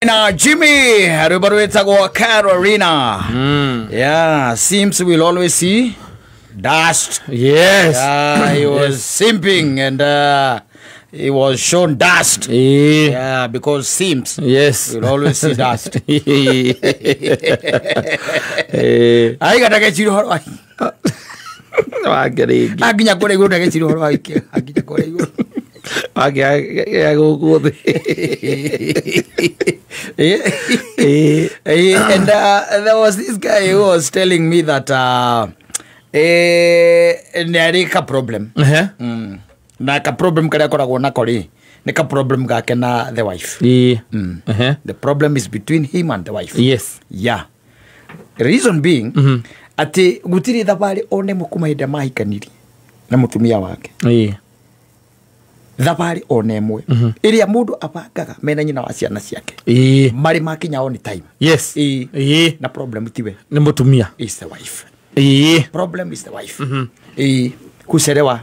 Na Jimmy rwĩmbo rwĩtagwo Carolina. Yeah, seems we'll always see dust. Yes. Yeah, he was simping and he was shown dust. Yeah, because simps will always see dust. Aiga ndageciri ũhoro wa Wake rĩngĩ. Akinya kũrĩa igũrũ ndageciri ũhoro wa akinya kũrĩa igũrũ. Wake ya gũkũ thĩ. And there was this guy who was telling me that nĩ arĩ ka problem. Na ka problem karĩa akoragwo nako rĩ, nĩ ka problem gake na the wife. The problem is between him and the wife. Yes. Yeah. Reason being, atĩ gũtirĩ thabarĩ one ĩmwe kuma hĩndĩ ĩrĩa mahikanirie na mũtumia wake. Thabarĩ one ĩmwe ĩrĩa mũndũ abangaga mena nyina wa ciana ciake. Marĩ makinya on time. Yes. Na problem tiwe. Nĩ mũtumia. Is the wife. Problem is the wife. Kucerewa.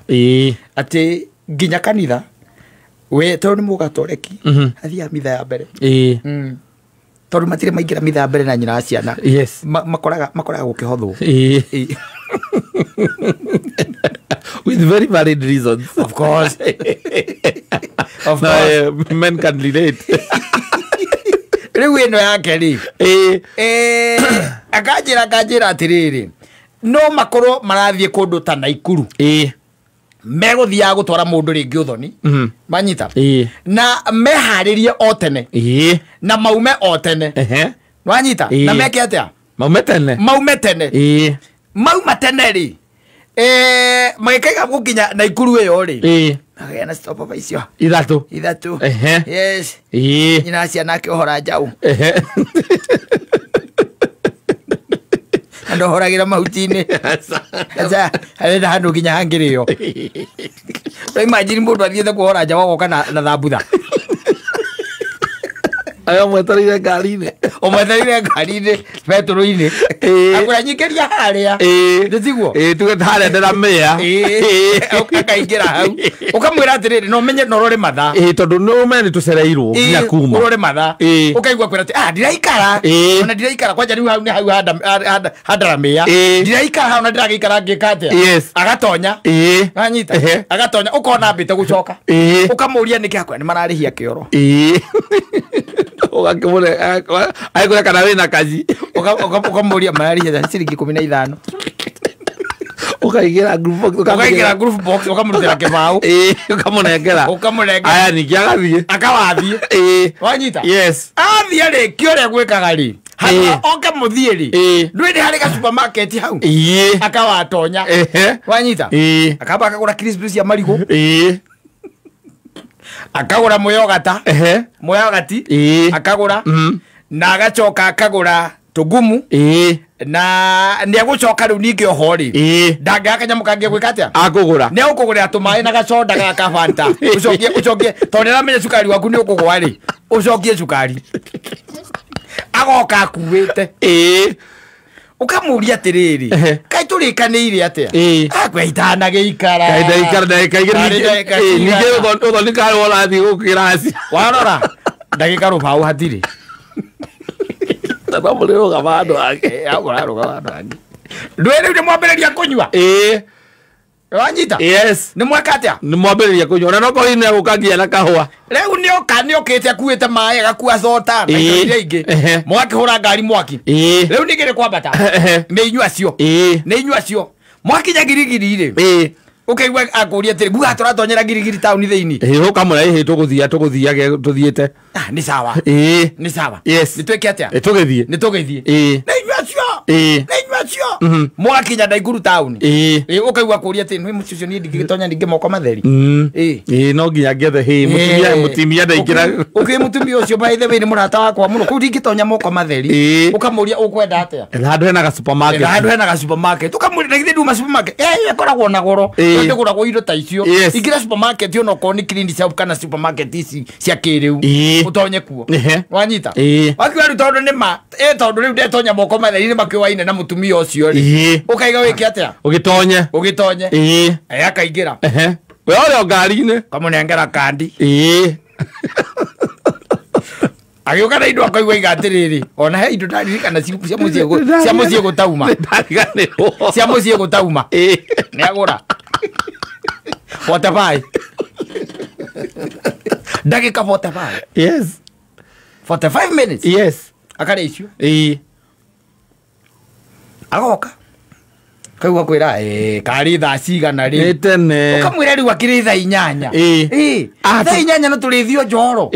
Atĩ nginya kanitha we tondũ nĩ mũgatoreki athiaga mitha ya mbere. Tondũ matirĩ maingĩra mitha ya mbere na nyina wa ciana. Yes. Makoraga gũkĩhothwo. With very valid reasons. Of course. Of no, course. Men can relate. Rĩu ĩno yake rĩ. Akanjĩra atĩrĩrĩ. No makorwo marathiĩ kũndũ ta Naikuru. Megũthiaga gũtwara mũndũ rĩngĩ ũthoni. Manyita. Na meharĩrie o tene. Na maume o tene. Wanyita. Na meke atĩa? Maume tene. Maume tene. Mauma tene rĩ. Magĩkaiga gũkinya Naikuru ĩyo rĩ. Magĩa na stopover icio. Ithatũ. Ithatũ. Yes. Nyina ciana akĩohora njaũ. Andũ horagĩra mahuti-inĩ. Aca, arenda handũ nginya hangĩrĩo. No imagine mũndũ athiĩte kuohora njaũ agoka na thambutha. Ayo mwetereire ngari-inĩ. Ũmwetereire ngari-inĩ betũrũ-inĩ. Akwĩra nyingĩria harĩa. Nĩ tiguo? Tuge harĩa ndĩramĩa. Akaingĩra hau. Ũkamwĩra atĩrĩrĩ, no ũmenye no ũrore mathaa. Tondũ nĩ ũmenye nĩ tũcereirwo nginya kuma. Ũrore mathaa. Ũkaigua kwĩra atĩ, ndiraikara. Ona ndiraikara kwanja rĩu hau nĩ hau handaramĩa. Ndiraikara hau na ndĩragĩikara ngĩka atĩa. Yes. Agatonya. Wanyita. Agatonya ũkona ambĩte gũcoka. Ũkamũria nĩkĩ akwĩra nĩ mararĩhia kĩoro. Ũgakĩmũre agĩkũra kana wĩna kaji. Ũkamũria mararĩhia ciringi 15. Ũkaingĩra group box, ũkaingĩra group box ũkamũrutĩra kĩbaũ. Ũkamũnengera. Ũkamũnengera. Aya ningĩ agathiĩ. Akawathiĩ. Wanyita. Yes. Athiĩ rĩ, kĩ ũrĩa gwĩkaga rĩ. Handũ oke mũthiĩ rĩ. Ndũĩ nĩ harĩ ga supermarket hau. Akawatonya. Wanyita. Akamba akagũra crisps cia marigũ. Akagũra mũyogata. Mũyogati. Akagũra. Na agacoka akagũra tũgumu. Na nĩ egũcoka rĩu ningĩ oho rĩ. Ndangĩaga kanyamũ kangĩ gwĩka atĩa? Akũgũra. Nĩ egũkũgũrĩra tũmaĩ na gacoda ga Fanta. Ũcokie ũcokie tondũ nĩ aramenya cukari waku nĩ ũkũgũa rĩ. Ũcokie cukari. Agoka akuĩte. Ũkamũria atĩrĩrĩ, kaĩ tũrĩkanĩire atĩa? Akwĩra itanagĩikara. Kaĩ ndaikara ndagĩka igĩrĩ. Ningĩ ũthoni karĩ ũrathiĩ gũkĩracia. Warora ndagĩka rũbaũ hatirĩ. No mũrĩrũgama handũ hangĩ. Hau ũrarũgama handũ hangĩ. Ndũĩ rĩu nĩ mwambĩrĩria kũnyua? Wanyita? Yes. Nĩ mweka atĩa? Nĩ mwambĩrĩria kũnyua. Ona no korwo nĩ egũka nginya na kahũa. Rĩu nĩoka nĩokĩte akuĩte maĩ agakua soda na indo iria ingĩ. Mũgakĩhũra ngari mwaki. Rĩu ningĩ nĩ kwambata. Nĩ inyuĩ acio. Nĩ inyuĩ acio. Mwakinya Girigiri rĩ. Ũkaigua akũria atĩrĩ, nguga tũratonyera Girigiri taũni thĩinĩ. Ũkamwĩra ĩhĩ tũgũthiĩ tũgũthiage tũthiĩte. Nĩ sawa. Nĩ sawa. Yes. Nĩ twĩke atĩa? Tũgĩthiĩ. Nĩ tũgĩthiĩ. Nĩ inyuĩ acio. Nĩ inyuĩ acio. Mwakinya Naikuru taũni. Ũkaigua akũria atĩrĩ, nĩ mũciĩ ũcio niĩ ndingĩgĩtonya ningĩ moko matheri. No nginya ngethe hĩ mũtumia ndaingĩra. Ũkĩ mũtumia ũcio by the way nĩ mũrata wakwa mũno. Kũu ndingĩtonya moko matheri. Ũkamũria ũkwenda atĩa? Handũ hena ga supermarket. Handũ hena ga supermarket. Ũkamũria na githĩ nduma supermarket. Ĩkoragwo na goro. Ndĩgũragwo indo ta icio. Ingĩra supermarket ona okorwo nĩ Clean Shop kana supermarket ici cia kĩrĩu. Ũtonye kuo. Wanyita. Wakiuga rĩu tondũ nĩ ma tondũ rĩu ndetonya moko matheri nĩ makĩũaine na mũtumia ũcio rĩ. Ũkaiga wĩke atĩa? Ũgĩtonye. Ũgĩtonye. Akaingĩra. We ũrĩ o ngari-inĩ. Kamũnengera kandi. Agĩũka na indo akaigua iga atĩrĩrĩ ona he indo ndaririkana cia mũciĩ gũtauma cia mũciĩ gũtauma nĩ agũra 45 ndagĩka 45 yes 45 minutes yes akarĩa icio agoka kaigua kwĩra karĩ thaa cigana rĩ ũkamwĩra rĩu akĩrĩ thaa inyanya thaa inyanya no tũrĩthiĩ Njoro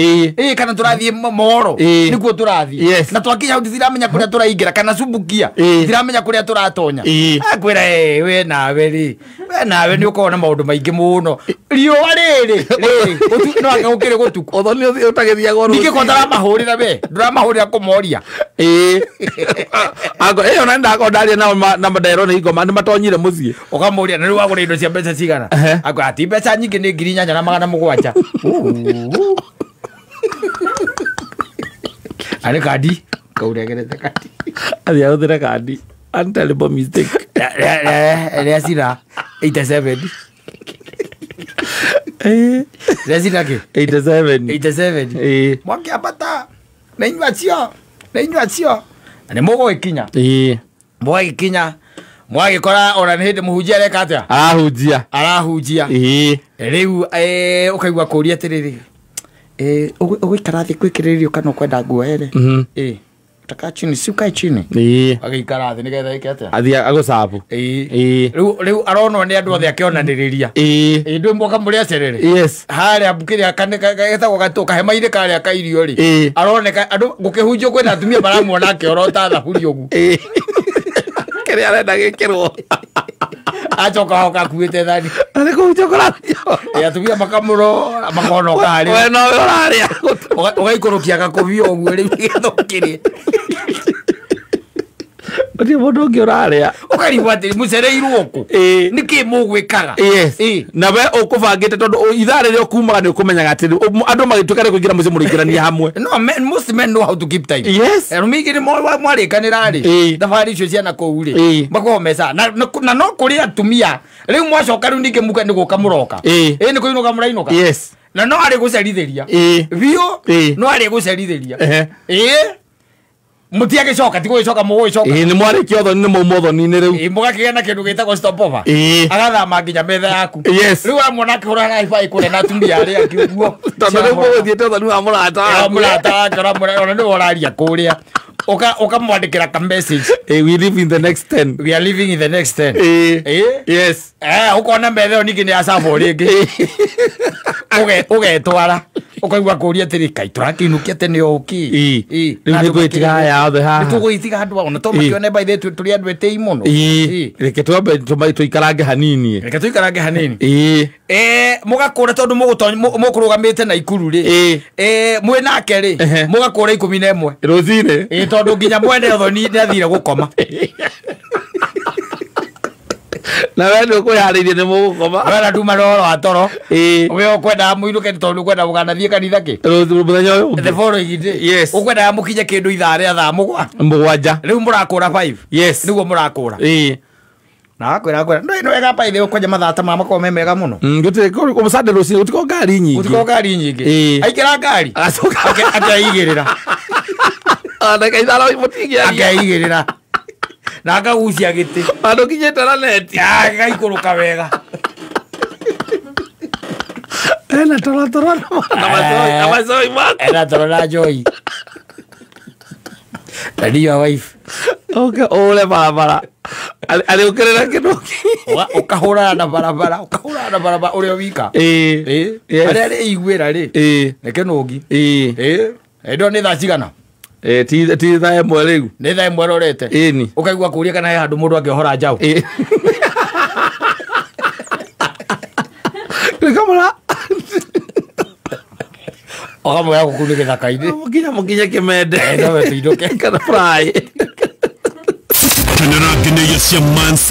kana tũrathiĩ Moro nĩkuo tũrathiĩ na twakinya hau nditiramenya kũrĩa tũraingĩra kana Subukia nditiramenya kũrĩa tũratonya akwĩra we nawe rĩ we nawe nĩ ũkoragwo na maũndũ maingĩ mũno riũa rĩrĩ rĩrĩ no anga gũkĩrĩ gũtukũ ũthoni ũtagĩthiagwo ningĩ ko ndaramahũrĩra we ndũramahũrĩra kũmoria ĩyo na ndakorwo ndaria nao na nderwo nĩ ingoma nĩ matonyire mũciĩ ũkamũria na rĩu wagũra indo cia mbeca cigana akwĩra ti mbeca nyingĩ nĩ 8700 arĩ kandi kauregerete kandi athiĩ ahũthĩre kandi untellible mistake rĩa cira 87 rĩa cira kĩ 87 87 mwakĩambata na inyuĩ acio na inyuĩ acio na nĩ mũgũgĩkinya mũgagĩkinya mwagĩkora ona nĩ hĩndĩ mũhunjia areka atĩa arahunjia rĩu ũkaigua kũũria atĩrĩrĩ ũgũikara thĩ kwĩkĩrĩrio kana ũkwenda nguoere utakaa chini si ukae chini agĩikara thĩ nĩgetha ĩke atĩa athiĩ agũcabu rĩu aronwo nĩ andũ othe akĩonanĩrĩria ndũĩ mwoka mũrĩ acerere harĩa kĩrĩa getagwo gatũ kahema-inĩ karĩa ka irio rĩ aroneka andũ gũkĩhunjio kwĩna atumia maramuona akĩorota thaburi ũguo kĩrĩa arenda gĩkĩrwo acoka hoka akuĩte thani nĩ kũhunjio kũrahunjio atumia makamũrora makonoka harĩ we nowe ũrarĩa ũgaikũrũkia gakũbia ũguo rĩu nĩgetha ũkĩrĩe gũtirĩ mũndũ ũngĩ ũrarĩa ũkarigwo atĩrĩ mũcereirwo kũ nĩkĩ mũgwĩkaga na we ũkũbangĩte tondũ ithaa rĩrĩa ũkumaga nĩ ũkũmenyaga atĩ andũ magĩtuĩka nĩ kũingĩra mũciĩ mũrĩingĩrania hamwe no most men know how to keep time yes arũme aingĩ nĩ mwarĩkanĩra rĩ thabarĩ icio cia na kũu rĩ makoragwo meca na no kũrĩ atumia rĩu mwacoka rĩu ningĩ muka nĩ gũka mũroka nĩ kũinũka mũrainũka yes na no arĩ gũcerithĩria biũ no arĩ gũcerithĩria mũtiagĩcoka ti gũgĩcoka mũgũgĩcoka nĩ mwarĩkia ũthoni nĩ mauma ũthoni-inĩ rĩu mũgakĩgĩa na kĩndũ gĩtagwo stopover agathama nginya metha yaku rĩu amwona akĩhũra high-five kũrĩa na atumia arĩa angĩ ũguo tondũ rĩu mũgũthiĩte ũthoni wa mũrata waku mũrata wake ona nĩwe ũraria kũrĩa ũkamwandĩkĩra ka message we live in the next 10 we are living in the next 10 yes ũkona metha ĩyo ningĩ nĩ yacabwo rĩngĩ ũgetwara ũkaigua kũũria atĩrĩ kai tũrakĩinũkia tene o ũkĩ rĩu nĩ ngũgĩtiga haya othe haha nĩ tũgũgĩtiga andũ ona to makĩone by the way tũrĩ andũ etĩi mũno reke twambe tũikarange hanini reke tũikarange hanini mũgakũra tondũ mũkũrũgamĩte na Ikuru rĩ mwĩ nake rĩ mũgakũra 11 rũcinĩ tondũ nginya mwene ũthoni nĩ athire gũkoma na we nĩ ũkwĩharĩirie nĩ mũgũkoma we na nduma na ũhoro wa toro we ũkwendaga mũinũke tondũ ũkwenda mũkanathiĩ kanitha kĩ mũthenya ũyũ ũngĩ the following day yes ũkwendaga mũkinye kĩndũ ithaa rĩa thaa mũgwanja rĩu mũrakũra 5 yes nĩguo mũrakũra na akwĩra akwĩra nĩ wega by the way kwanja mathaa ta maya makoragwo me mega mũno gũtirĩ Sunday rũcinĩ gũtikoragwo ngari nyingĩ gũtikoragwo ngari nyingĩ aikĩra ngari akeigĩrĩra ndagĩka ithano mũtingĩaria akeigĩrĩra na akagucia gĩtĩ handũ kinyĩte na neti gĩgaikũrũka wega ena torotoro na macoi maku ena toro na njoi na ndiyo wife okay ũre barabara arĩũkĩrĩra kĩndũ ũkahũrana na barabara ũkahũrana na barabara ũrĩa wika arĩa arĩiguĩra rĩ nĩ kĩnũngi ĩndo nĩ thaa cigana ti thaa ĩmwe rĩu nĩ thaa ĩmwe rorete ũkaigua kũũria kana he handũ mũndũ angĩohora njaũ kamũra ũkamwĩra gũkũ nĩ gĩthaka-inĩ nginya mũkinye kĩmende nowe tũinũke kana fry. Kenera ngeneia cia Mansa.